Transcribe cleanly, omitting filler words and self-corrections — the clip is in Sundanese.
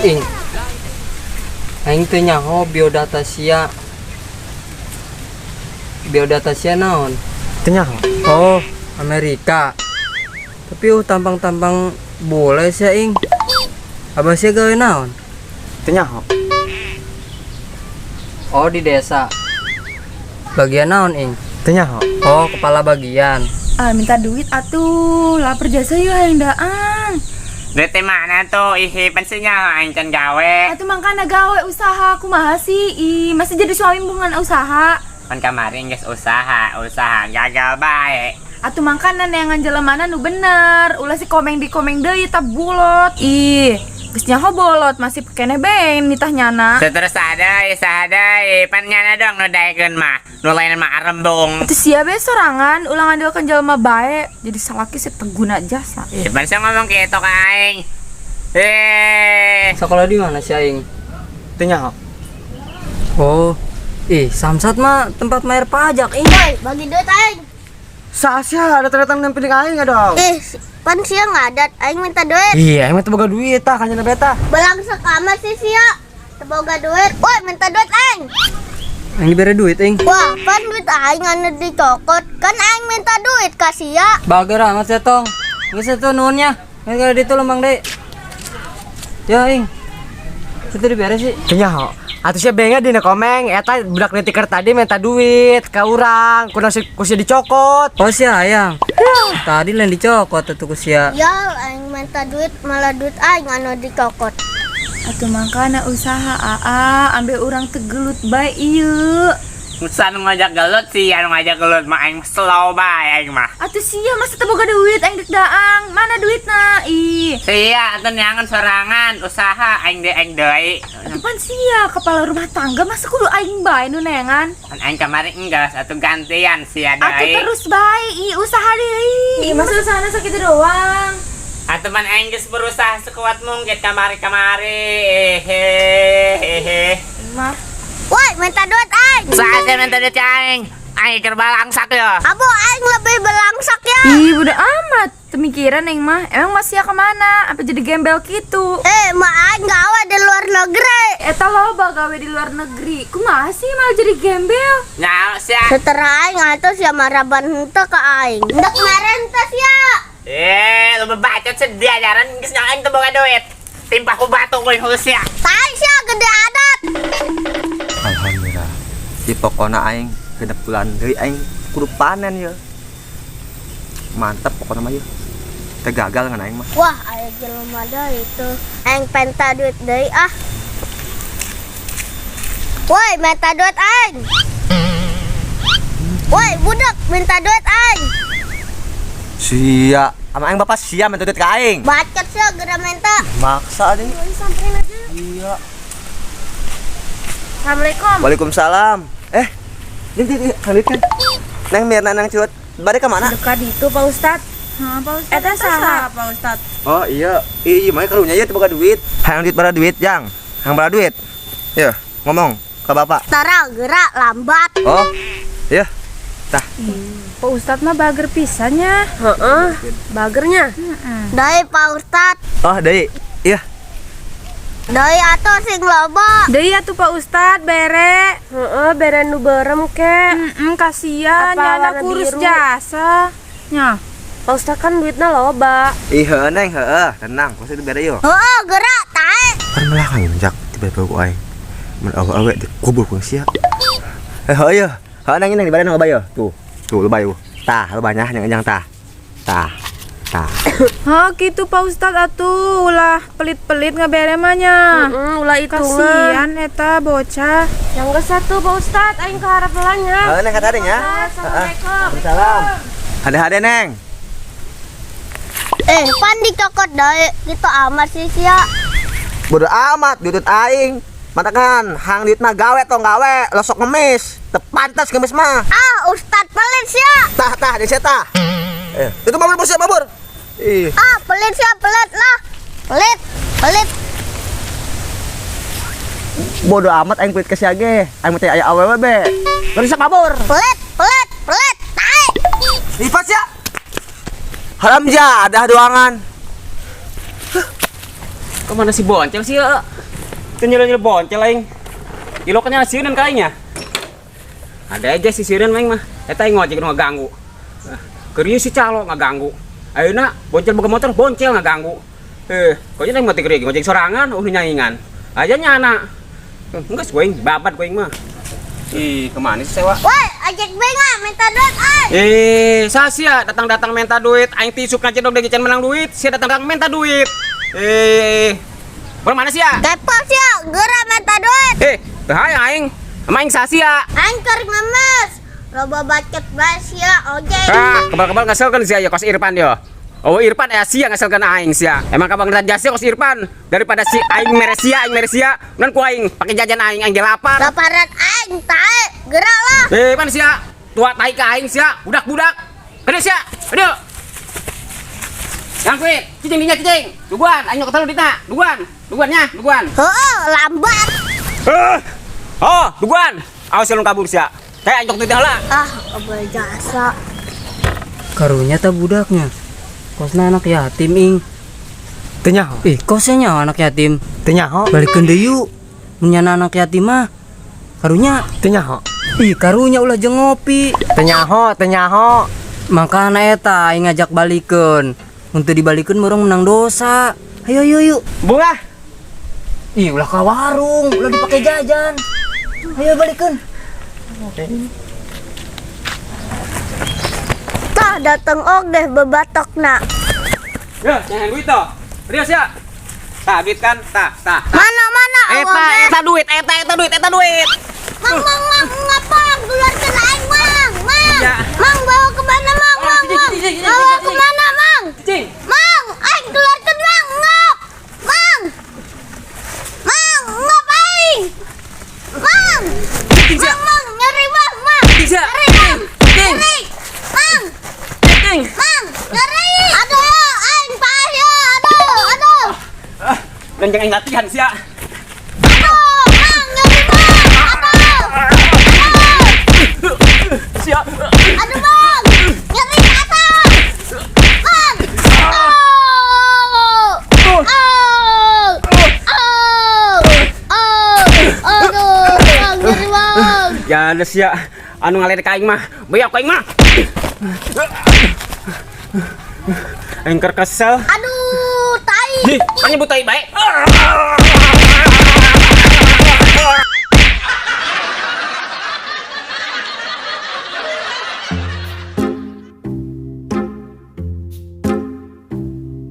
Ing. Aing teu nyaho biodata sia. Biodata sia naon? Teu nyaho. Oh, Amerika. Tapi tampang-tampang bule sia, Ing. Abah sia gawe naon? Teu nyaho. Oh, di desa. Bagian naon, Ing? Teu nyaho. Oh, kepala bagian. Ah, minta duit atuh. Lapar jasa yuk hayang daang. Duit di mana tuh? Ih, pensinya aing can gawe. Atuh mangkana gawe usaha kumaha sih? Ih, masih jadi suami bukan usaha. Kan kemarin geus usaha, usaha gagal bae. Atuh mangkana neangan jelemana nu bener. Ulah si Komeng di Komeng deui tah bolot. Ih, geus nyaho bolot masih keneh bae nitah nyana. Terus ada, ada, pan nyana dong nu daekeun mah. Nu lain mah arembung. Atuh sia be sorangan ulah ngandelkeun jelema bae. Jadi salaki sih teguna jasa. Ih, pan sia ngomong kitu ka aing. Eh, Sekolah di mana sih aing? Teu nyaho. Oh, ih, Samsat mah tempat bayar pajak, Ing. Woi, bagi duit aing. Sasya ada datang nempeling aing dong. Eh, pan sia ngadat aing minta duit. Iya, emang teu boga duit tah kanyana beta. Belang sekamar sih sia. Teu boga duit. Woi, minta duit aing. Aing dibere duit, Ing. Wah, pan duit aing anu dicokot. Kan aing minta duit ka sia. Bager amat sia tong. Geus atuh nuhunnya. Nggak kalau ditu lembang deui. Ya, Ing. Itu dibere sih. Teu nyaho. Atuh sia benga dina Komeng eta budak leutik tadi minta duit ka urang, ku nasi ku sia dicokot. Oh, sia hayang. Tadi lain dicokot atuh ku sia. Ya, aing minta duit malah duit aing anu dicokot. Atuh mangkana usaha aa ambil urang tegelut bae ieu. Musa nu ngajak gelut sih, anu ngajak gelut mah aing slow bae aing mah. Atuh sia masa teu boga duit aing dek daang. Mana duitna? Ih. Sia atuh neangan sorangan usaha aing deui aing deui. Atuh pan sia kepala rumah tangga masa kudu aing bae nu neangan. Pan aing kamari enggeus atuh gantian sia Atuh deui. Terus bae ih usaha deui. Ih, masa usahana sakitu doang. Atuh pan aing geus berusaha sekuat mungkin kamari-kamari. Hehehe. Mah. Woi, minta duit aing. Saha sia minta duit ka aing? Aing keur balangsak ya. Abo aing lebih belangsak ya. Ih, bodo amat. Pemikiran aing mah. Emang masih ya kemana? Apa jadi gembel gitu? Eh, ma aing gawe di luar negeri. Eta loba gawe di luar negeri. Kumaha sih malah jadi gembel? Nyaho sia. Setelah aing atuh sia maraban henteu ka aing. Ndek mere henteu sia. Eh, lu bacot sedih ajaran geus nyaho aing teu boga duit. Timpah ku batu ku sia. Tai sia gede adat. Alhamdulillah. Di pokona aing 6 bulan deui aing kudu panen ya. Mantap pokoknya mah ya. Teu gagal ngan aing mah. Wah, aya jelema deui itu. Aing penta duit deui ah. Woi, minta duit aing. Woi, budak minta duit aing. Sia, sama aing bapak sia minta duit ka aing. Bacot sia geura minta. Maksa aja. Woi, samperin aja. Iya. Assalamualaikum. Waalaikumsalam. Eh, ini kan duit kan. Neng Mirna nang Curut, balik ke mana? Dekat itu Pak Ustad. Hah, Pak Ustad. Eta saha, Pak Ustad? Oh iya, iya makanya karunya ya teu boga duit. Hayang duit bara duit, Jang. Hayang bara duit. Ya, ngomong ke bapak. Tara gerak lambat. Oh, iya. Tah, Pak Ustad mah bager pisannya. Heeh, bagernya. Deui Pak Ustad. Oh, deui. Iya. Deui atuh sing loba. Deui atuh Pak Ustad bere. Heeh, bere nu beureum ke. Heeh, kasihan Apa nyana warna kurus biru? Jasa. Nya. Pak Ustad kan duitnya loba. Ih, heuh Neng, heuh, tenang, kok itu bere yo. Heeh, gerak tae. Kan malah kanjak tiba-tiba ku aing. Mun awe-awe dikubur ku sia. Eh, heuh ye. Heuh Neng, neng di badan loba yo. Tuh, tuh loba yo. Tah, loba nya yang yang tah. Tah. Tah. Hah, gitu Pak Ustad atuh ulah pelit-pelit ngabere mah nya. Heeh, ulah hitungan. Kasihan eta bocah. Yang ke satu Pak Ustad, aing keharap nya. Heuh Neng kata nya. Assalamualaikum. Salam. Hade-hade Neng. Eh, pan dicokot deui gitu amat sih sia. Bodoh amat duit aing. Matakan hang duit mah gawe tong gawe, losok ngemis. Teu pantas ngemis mah. Ah, Ustad pelit sia. Tah tah di sia tah. Eh, itu mabur bos mabur. Ih. Ah, pelit sia, pelit lah. Pelit, pelit. Bodoh amat aing pelit ke sia ge. Aing mah teh aya awewe be. Gak bisa mabur. Pelit, pelit, pelit. Tae. Lipat ya. Haram jadah doangan. Kemana si boncel sih ya? Itu nyel-nyel boncel aing. Iloknya sieunan ka aing nya. Ada aja si sieunan aing mah. Eta aing ngojek nu ngaganggu. Keur ieu si calo ngaganggu. Ayeuna boncel boga motor boncel ngaganggu. Kok aing mah teh keur ngojek sorangan nu nyaingan. Aya nyana. Geus ku aing babat ku aing mah. Ih, kemana sih sewa? Woi, ojek benga minta duit ai. Sia datang-datang minta duit, aing tisuk ngajedog deui can menang duit, sia datang-datang minta duit. Orang mana sia? Kepo sia, geura minta duit. Teu hayang aing. Sama aing sasia. Aing keur ngemes. Loba bacot bae sia ojek. Ah, kebal-kebal ngaselkeun sia ya kos Irfan yo. Oh Irfan aya sia ngaselkeun aing sia. Emang kabang sia kos Irfan daripada si aing mere sia, aing mere sia, nan ku aing pake jajan aing, aing ge lapar. Laparan aing tae, geura lah. Pan sia, tua tai ka aing sia, budak-budak. Kene sia, aduh. Yang kuit, cicing dinya cicing. Duguan, aing nyokot telu dita. Duguan, duguannya, duguan. Heeh, lambat. Oh, duguan. Awas lu kabur sia. Kayak aing nyokot teu heula. Ah, obol jasa. Karunya ta budaknya. Kosna anak yatim ing. Teu nyaho. Ih, kosnya nyaho anak yatim. Teu nyaho. Balikeun deui yuk. Mun nyana anak yatim mah. Karunya. Teu nyaho. Ih, karunya ulah jeung ngopi. Teu nyaho, teu nyaho. Makana eta aing ngajak balikeun. Mun teu dibalikeun urang menang dosa. Ayo ayo yuk. Bunga. Ih, ulah ka warung, ulah dipake jajan. Ayo balikeun. Tah dateng oge bebatokna. Ya, jangan duit toh. Serius ya? Tah, duit kan? Tah, tah. Mana mana Eta, eta duit, eta, eta duit, eta duit. Mang mang mang ngapa keluarkan aing mang mang. Ya. Mang bawa kemana mang mang mang. Bawa kemana mang? Cicing. Mang, aing keluarkan mang ngap. Mang. Mang ngap aing. Mang. Cicing sia. Mang mang nyeri mang mang. Cicing sia. Nyeri mang. Cicing. Nyeri. Mang Cicing. mang nyeri. Aduh aing paeh ya. Aduh aduh. Ah, dan jangan latihan sia. Aduh mang nyeri mang. Aduh. Aduh. Sia. Aduh bang, nyeri ke atas. Bang. Oh. Oh. Oh. Oh. Aduh, bang, nyeri bang. Ya ada sia. Anu ngalir ka aing mah. Beak ka aing mah. Aing keur kesel. Aduh, tai. Ih, kan nyebut tai bae.